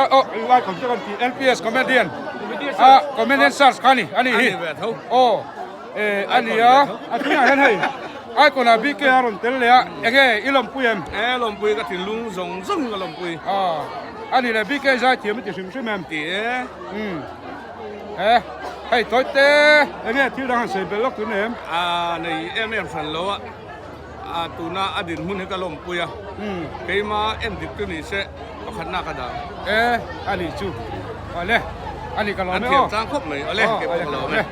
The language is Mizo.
Aw icon te kan tih LPS comedian a comedian search kha ani ani hi aw eh ani a a tunah hian hei icon ah BK a rawn tel leh a enge i lawmpui em e lawmpui ka thinlung zawng zawng ka lawmpui a ani leh BK zai thiam i ti hrim hrim em ti e um he hei tawi te enge thil dang han sawi belh lawk tun em a nei em em hran lo a A tuna a dinhmun hi ka lawmpui a, keima en dik chu ni se pakhatna ka dah. E, a nih chu. Awle, a nih ka lawm e aw. An thiam tlang khawp mai, awle, kei pawh ka lawm e.